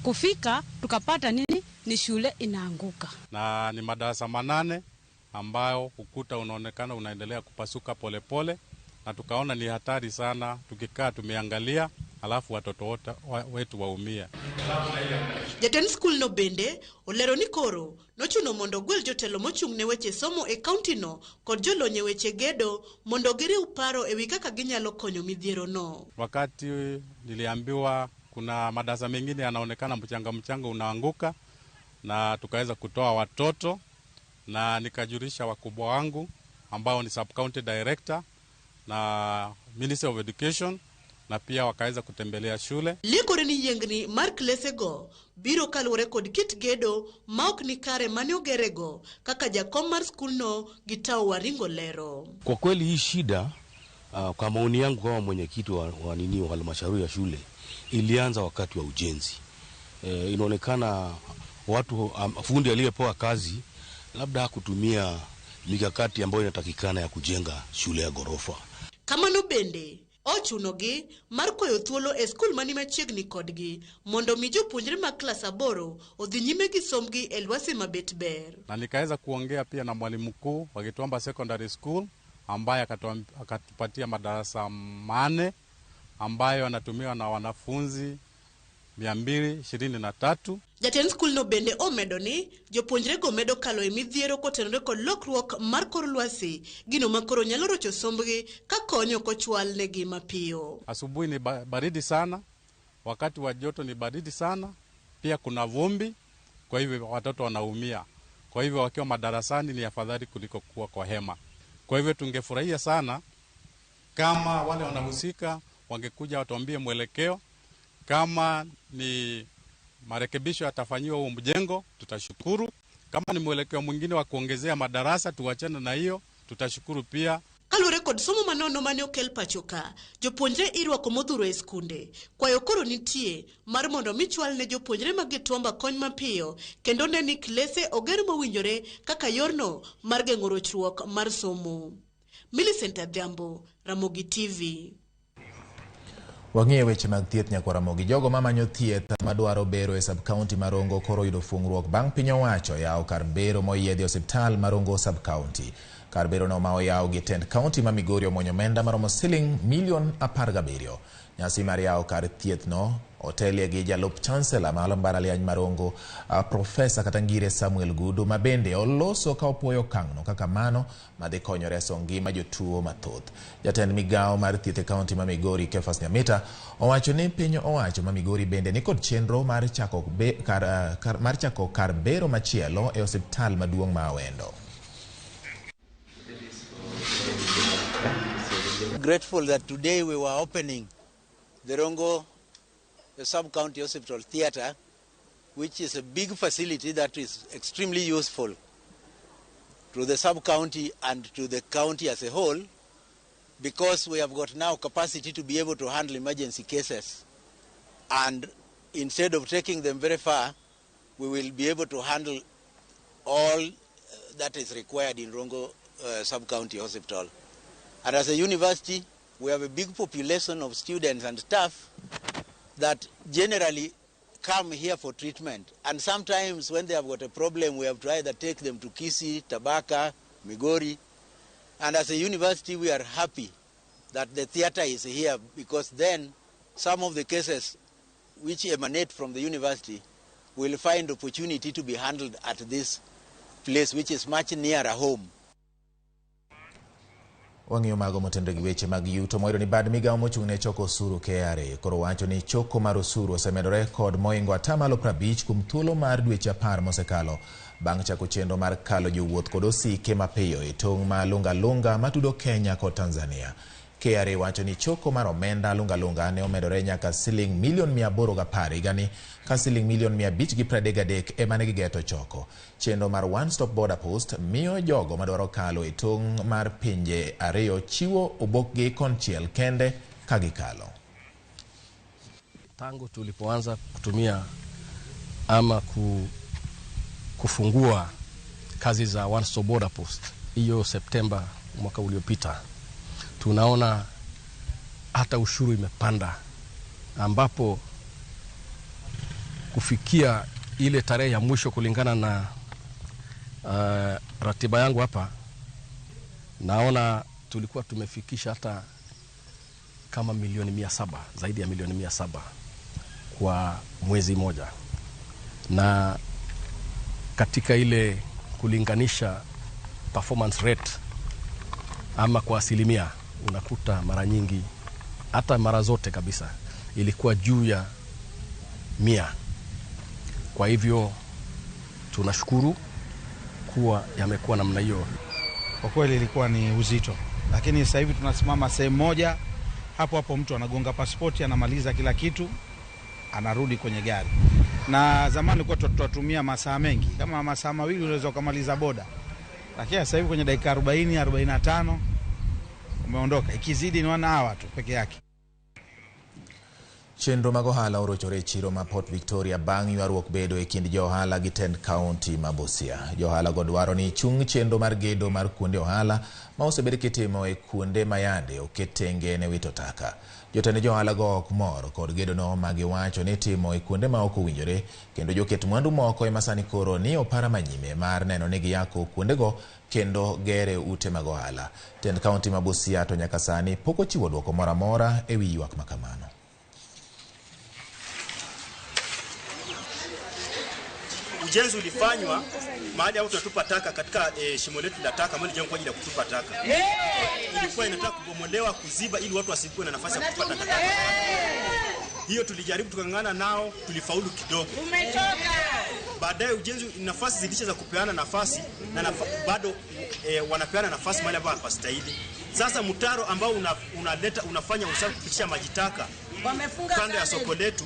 Kufika tukapata nini ni shule inaanguka. Na ni madarasa 8 ambayo ukuta unaonekana unaendelea kupasuka polepole, na tukaona ni hatari sana tukikaa tumeangalia alafu watoto wote wetu waumia. Jatend skul no bende olero ni koro nochuno mondo ogwel jotelo mochung' ne weche somo e kaunti no kod jolony e weche gedo mondo giriw paro ewi kaka ginyalo konyo midhiero no. Wakati niliambiwa kuna madarasa mengine yanaonekana mchanga unaanguka, na tukaweza kutoa watoto na nikajulisha wakubwa wangu ambao ni sub county director na Ministry of Education, na pia wakaweza kutembelea shule. Likore ni yiengni mar klesego biro kaluwore kod kit gedo ma ok ni kare mane ogerego kaka jakom mar skulno Gitau Waringo lero. Kwa kweli hii shida kwa maoni yangu kama mwenyekiti wa halmashauri ya shule ilianza wakati wa ujenzi. Inaonekana watu fundi aliyepewa kazi labda hakutumia mikakati ambayo inatakikana ya kujenga shule ya ghorofa. Kamano bende ochunogi mar kwayo thuolo e skul mani machiegni kodgi mondo mi jopuonjre mag klas 8 odhi nyime gi sombgi e lwasi mabet ber. Na nikaweza kuongea pia na mwalimu mkuu wa Gituamba Secondary School ambaye akatupatia madarasa 4 ambayo anatumiwa na wanafunzi 223. Jatend skul no bende omedo ni jopuonjre go medo kalo e midhiero kotenore kod lokruok mar kor lwasi, gino ma koro nyalo rocho sombgi ka konyo kochwal negi mapiyo. Asubuhi ni baridi sana, wakati wa joto ni baridi sana, pia kuna vumbi, kwa hivyo watoto wanaumia. Kwa hivyo wakiwa madarasani ni afadhali kuliko kuwa kwa hema. Kwa hivyo tungefurahia sana kama wale wanahusika wangekuja watuambie mwelekeo. Kama ni marekebisho yatafanyiwa huo mjengo, tutashukuru. Kama ni mwelekeo mwingine wa kuongezea madarasa, tuachane na hiyo, tutashukuru pia. Kaluwore kod somo manono mane okel pacho ka, jopuonjre irwako modhuro e skunde. Kwayo koro nitie mar mondo mi chwal ne jopuonjre mag Gituamba kony mapiyo kendo ne ni klese oger mowinjore kaka yorno mar geng'o rochruok mar somo. Millicent Adhiambo, Ramogi TV. Wang'iye weche mag thieth nyakwa Ramogi. Jogo mamanyo thieth madwaro bero e sub-county ma Rongo koro yudo fungruok bang' piny owacho yawo kar bero moyiedhi e osiptal ma Rongo sub-county. Kar bero no ma oyaw gi tend county ma Migori omonyo omenda maromo siling milion 17. Nyasi mar yawo kar thieth no otelie gi jalup chancellor ma mbalariany ma Rongo, Profesa Katangire Samuel Gudu, ma bende oloso ka opuoyo okang'no kaka mano madhi konyo reso ngima jotuo mathoth. Jatend migawo mar thieth e county ma Migori Kefas Nyamita owacho ni piny owacho ma Migori bende nikod chenro mar chako kar bero machielo e osiptal maduong' ma Awendo. Grateful that today we were opening the Rongo, the sub-county hospital theater, which is a big facility that is extremely useful to the sub-county and to the county as a whole, because we have got now capacity to be able to handle emergency cases. And instead of taking them very far, we will be able to handle all that is required in Rongo Sub-County Hospital. And as a university, we have a big population of students and staff that generally come here for treatment. And sometimes when they have got a problem, we have to either take them to Kisii, Tabaka, Migori. And as a university, we are happy that the theater is here, because then some of the cases which emanate from the university will find opportunity to be handled at this place, which is much nearer home. Wang'iyo mago motenore gi weche mag yuto moyudo ni bad migawo mochung' ne choko osuru KRA koro wacho ni choko mar osuru osemedore kod moingo 50% kuom thuolo mar dweche 10 mosekalo bang' chako chenro mar kalo jowuoth kod osike mapiyo e tong' ma Lunga Lunga matudo Kenya kod Tanzania. KRA wacho ni choko mar omenda Lunga Lunga ne omedore nyaka siling milion 810 higani ka siling milion 533 ema ne gigeto choko. Chenro mar One Stop Border Post miyo jogo madwaro kalo e tong' mar pinje ariyo chiwo obokgi konchiel kende ka gikalo. Tangu tulipoanza kutumia ama kufungua kazi za One Stop Border Post hiyo Septemba mwaka uliopita, tunaona hata ushuru imepanda, ambapo kufikia ile tarehe ya mwisho kulingana na ratiba yangu hapa, naona tulikuwa tumefikisha hata kama milioni 700, zaidi ya milioni 700 kwa mwezi moja. Na katika ile kulinganisha performance rate ama kwa asilimia, unakuta mara nyingi hata mara zote kabisa ilikuwa juu ya 100. Kwa hivyo tunashukuru kuwa yamekuwa namna hiyo. Kwa kweli ilikuwa ni uzito, lakini sasa hivi tunasimama sehemu moja, hapo hapo mtu anagonga pasipoti, anamaliza kila kitu, anarudi kwenye gari. Na zamani kwa tutatumia masaa mengi, kama masaa mawili unaweza kumaliza boda, lakini sasa hivi kwenye dakika 40 45 umeondoka, ikizidi ni 1 hour tu peke yake. Chenro mag ohala orochore e chiro ma Port Victoria bang' ywaruok bedo e kind jo ohala gi tend kaunti ma Busia. Jo ohala go dwaro ni chung chenro mar gedo mar kuonde ohala ma osebed kitimo e kuonde ma yande oket tenge ne wito taka. Jotend jo ohala go ok mor kod gedono ma giwacho ni itimo e kuonde ma ok owinjore, kendo joket mwandu moko ema sani koro ni opara manyime mar neno ni giyako kuondego kendo gere ute mag ohala. Tend kaunti ma Busia to nyaka sani pok ochiwo dwoko moro amora ewi ywak ma kamano. Ujenzi ulifanywa mahali hapo tunatupa taka katika shimo letu la taka ambalo lilijengwa kwa ajili ya kutupa taka. Ilikuwa inataka kubomolewa, kuziba ili watu wasikuwe na nafasi ya kutupa taka. Hiyo tulijaribu tukangana nao, tulifaulu kidogo. Umechoka. Baadaye ujenzi nafasi zilisha za kupeana nafasi na bado wanapeana nafasi mahali ambapo hapastahili. Sasa mtaro ambao unaleta unafanya usafi kupitisha maji taka kando ya soko letu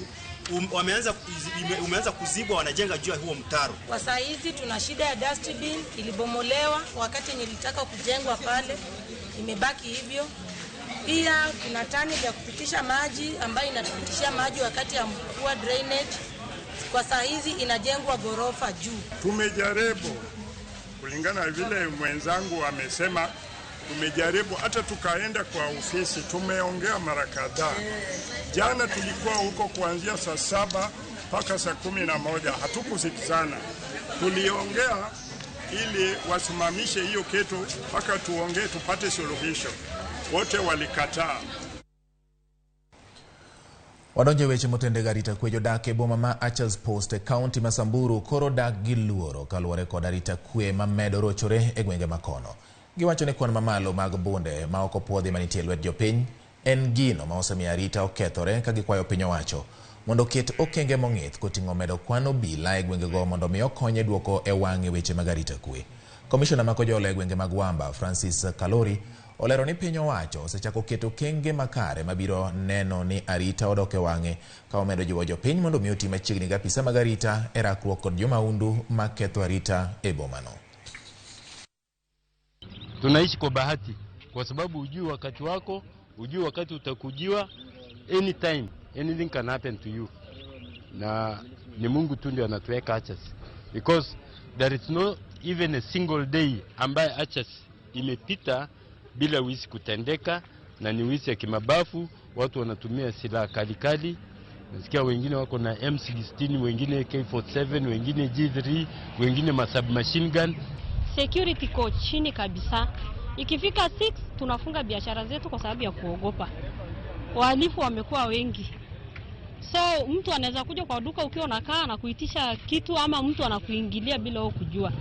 umeanza kuzibwa, wanajenga juu ya huo mtaro. Kwa saa hizi tuna shida ya dustbin ilibomolewa wakati nilitaka kujengwa pale, imebaki hivyo. Pia kuna tani ya kupitisha maji ambayo inatupitishia maji wakati ya mvua drainage. Kwa saa hizi inajengwa gorofa juu. Tumejaribu kulingana vile mwenzangu amesema, tumejaribu hata tukaenda kwa ofisi, tumeongea mara kadhaa. Jana tulikuwa huko kuanzia saa 7 mpaka saa 11, hatukusikizana. Tuliongea ili wasimamishe hiyo kitu mpaka tuongee tupate suluhisho. Wote walikataa. Wadonje weche motende gi arita kwe jodak e boma ma Archers Post e kaunti ma Samburu koro dak gi luoro kaluwore kod arita kwe mamedo rochore e gwenge makono. Giwacho ni kwan mamalo mag bunde ma ok opuodhi manitie e lwet jopiny en gino ma osemiyo arita okethore ka gikwayo piny owacho mondo oket okenge mong'ith koting'o medo kwan obila e gwengego mondo mi okony e duoko e wang'e weche mag arita kwe. Komishona ma Kojolo e gwenge mag Wamba, Francis Kalori, Olero ni piny owacho osechako keto kenge makare mabiro neno ni arita odok e wang'e ka omedo jiwo jopiny mondo mi oti machiegni gi apisa mag arita e rakruok kod jomaundu maketho arita e bomano. Tunaishi kwa bahati kwa sababu hujui wakati wako, hujui wakati utakujiwa, anytime anything can happen to you. Na ni Mungu tu ndio anatuweka Achas, because there is no even a single day ambaye Achas imepita bila wizi kutendeka, na ni wizi ya kimabafu. Watu wanatumia silaha kalikali. Nasikia wengine wako na M16, wengine AK47, wengine G3, wengine masubmachine gun. Security iko chini kabisa. Ikifika 6 tunafunga biashara zetu kwa sababu ya kuogopa. Wahalifu wamekuwa wengi. So mtu anaweza kuja kwa duka ukiwa unakaa na kuitisha kitu, ama mtu anakuingilia bila wewe kujua.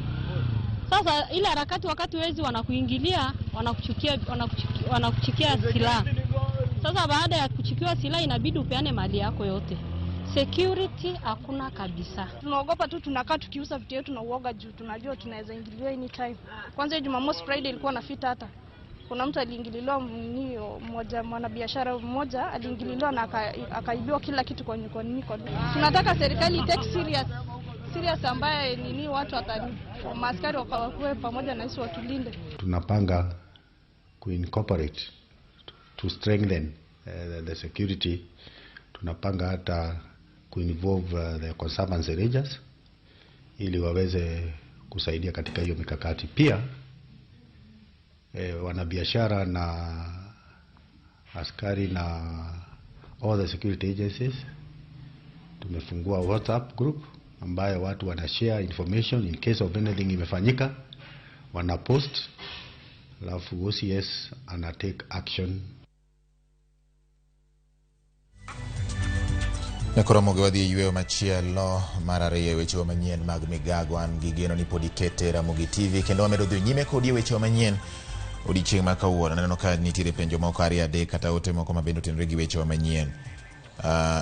Sasa ile harakati wakati wezi wanakuingilia, wanakuchukia silaha. Sasa baada ya kuchukiwa silaha inabidi upeane mali yako yote. Security hakuna kabisa. Tunaogopa tu, tunakaa tukiuza vitu yetu na uoga juu tunajua tunaweza ingiliwa anytime. Kwanza Jumamosi Friday ilikuwa na fita hata. Kuna mtu aliingililiwa, mmoja mwanabiashara mmoja aliingililiwa na akaibiwa kila kitu kwa nini. Tunataka serikali take serious ambaye nini watu maaskari wakawe pamoja na sisi watulinde. Tunapanga kuincorporate to strengthen the security. Tunapanga hata kuinvolve the conservancy rangers ili waweze kusaidia katika hiyo mikakati. Pia wanabiashara na askari na all the security agencies, tumefungua WhatsApp group ambayo watu wanashare information in case of anything imefanyika, wanapost, alafu OCS ana take action. Nyakoromogi wadhi e yweyo machielo mar ariyo e weche manyien mag migago. An gi geno ni pod ikete Ramogi TV kendo wamedo dhi nyime kodi e weche manyien odiechieng' ma kawuono. Aneno ka nitiere penjo moko ariyo adek kata ote moko ma bende otenore gi weche manyien.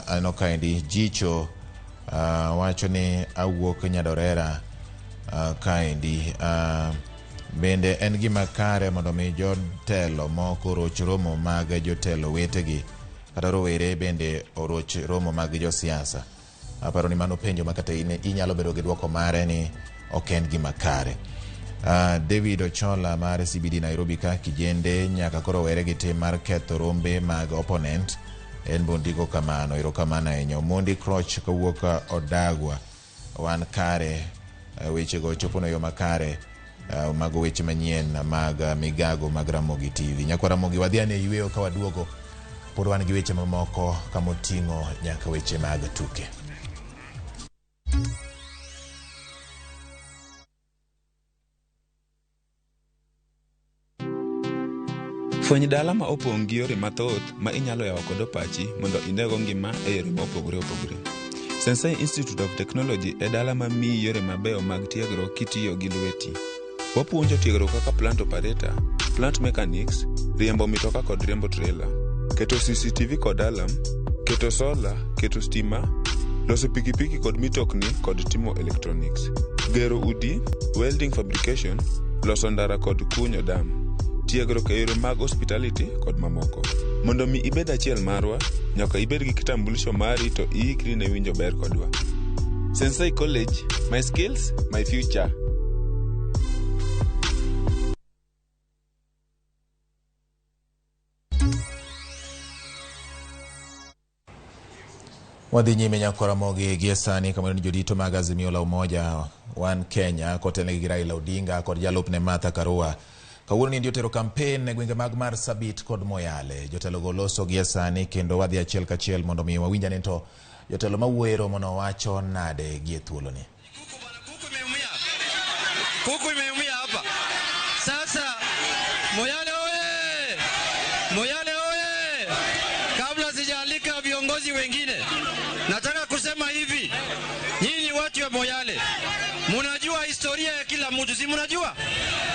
Aneno kaendi Jicho wacho ni awuok Nyadorera kaendi. Bende en gima kare mondo mi jotelo moko oroch romo mag jotelo wetegi kata rowere bende oroch romo mag josiasa? Aparo ni mano penjo ma kata inyalo bedo gi dwoko mare ni ok en gima kare. David Ochola mar CBD Nairobi ka kijende nyaka koro were gi tim mar ketho rombe mag opponent, en bondiko kamano. Erokamano ahinya. Omondi Croch kowuok Odagwa, wan kare, wechego chopono yo makare. Mago weche manyien mag migago mag Ramogi TV. Nyakwa Ramogi wadhi ane yweyo ka waduogo pod wan gi weche mamoko kamoting'o nyaka weche mag tuke. Fweny dala ma opong' gi yore mathoth ma inyalo yawo kodo pachi mondo inego ngima e yore mopogore opogore. Sensei Institute of Technology e dala ma miyi yore mabeyo mag tiegruok kitiyo gi lweti. Wapuonjo tiegruok kaka plant operator, plant mechanics, riembo mitoka kod riembo trailer, keto CCTV kod alarm, keto sola, keto stima, loso pikipiki kod mitokni kod timo electronics, gero udi, welding fabrication, loso ndara kod kunyo dam, tiegruok e yore mag hospitality kod mamoko. Mondo mi ibed achiel marwa, nyaka ibed gi kitambulisho mari to iikri ne winjo ber kodwa. Sensei College, my skills, my future. Wadhi nyime nyakwa Ramogi gie sani kamano ni jodito mag Azimio la Umoja One Kenya kotelnegi gi Raila Odinga kod jalupne Martha Karua kawuono ni otero kampen e gwenge mag Marsabit kod Moyale. Jotelogo loso gie sani kendo wadhi achiel kachiel mondo mi wawinj ane to jotelo mawuoyo e romono wacho nade gie thuoloni. Kuku imeumia hapa. Sasa Moyale oye! Moyale oye! Kabla sijaalika viongozi wengine, nataka kusema hivi, nyinyi watu wa Moyale munajua historia ya kila mtu, si munajua?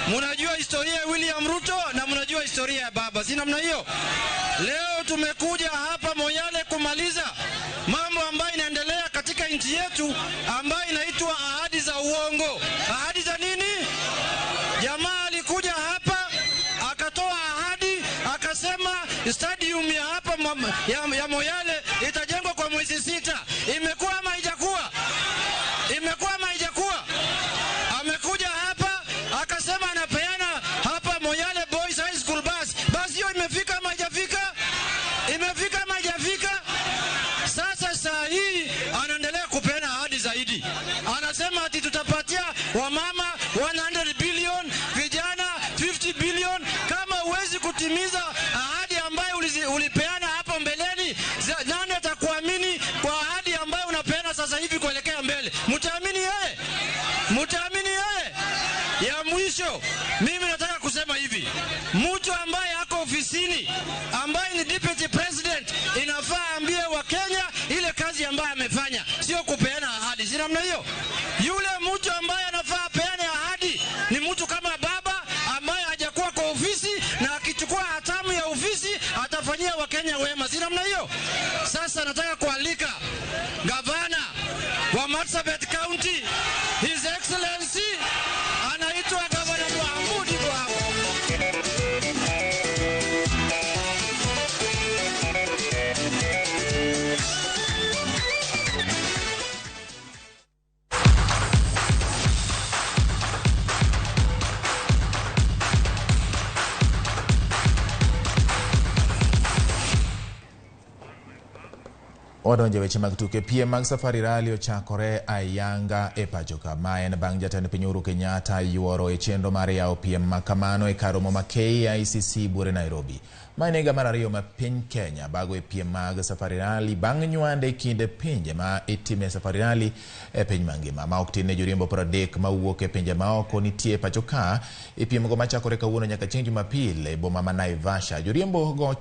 Munajua historia ya William Ruto na munajua historia ya baba, si namna hiyo? Leo tumekuja hapa Moyale kumaliza mambo ambayo inaendelea katika nchi yetu ambayo inaitwa ahadi za uongo. Ahadi za nini? Jamaa alikuja hapa akatoa ahadi stadium ya hapa ya Moyale itajengwa kwa mwezi 6. Imekuwa ama haijakuwa? Imekuwa ama haijakuwa? Amekuja hapa akasema anapeana hapa Moyale Boys High School bus. Basi hiyo imefika ama haijafika? Imefika ama haijafika? Sasa saa hii anaendelea kupeana ahadi zaidi. Anasema ati tutapatia wamama 100 billion, vijana 50 billion. Kama huwezi kutimiza ahadi ambayo ulipeana hapo mbeleni, nani atakuamini kwa ahadi ambayo unapeana sasa hivi kuelekea mbele? Mtaamini yeye? Mtaamini yeye? Ya mwisho, mimi nataka kusema hivi, mtu ambaye ako ofisini, ambaye ni deputy president, inafaa aambie Wakenya ile kazi ambayo amefanya, sio kupeana ahadi. Si namna hiyo? Yule mtu ambaye anafaa apeane ahadi ni mtu kama baba ambaye hajakuwa kwa ofisi, na akichukua hatamu ya ofisi atafanyia Wakenya wema. Si namna hiyo? Sasa nataka kualika gavana wa Marsabit County, His Excellency anaitwa Gavana Mohamud Ibrahim. Wadonje weche mag tuke. Piem mag Safari Rally ochakore ayanga e pacho ka. Ma en bang' jatend piny Uhuru Kenyatta yuoro e chenro mar yawo piem ma kamano e kar romo ma KICC buore Nairobi. Ma en higa mar ariyo ma piny Kenya bago e piem mag Safari Rally bang' nywande e kind pinje ma itime Safari Rally e piny mangima. Ma ok tin ne joriembo 30 mawuok e pinje maoko nitie e pacho ka e piemgo machakore kawuono nyaka chieng' Jumapil e boma ma Naivasha. Joriembo go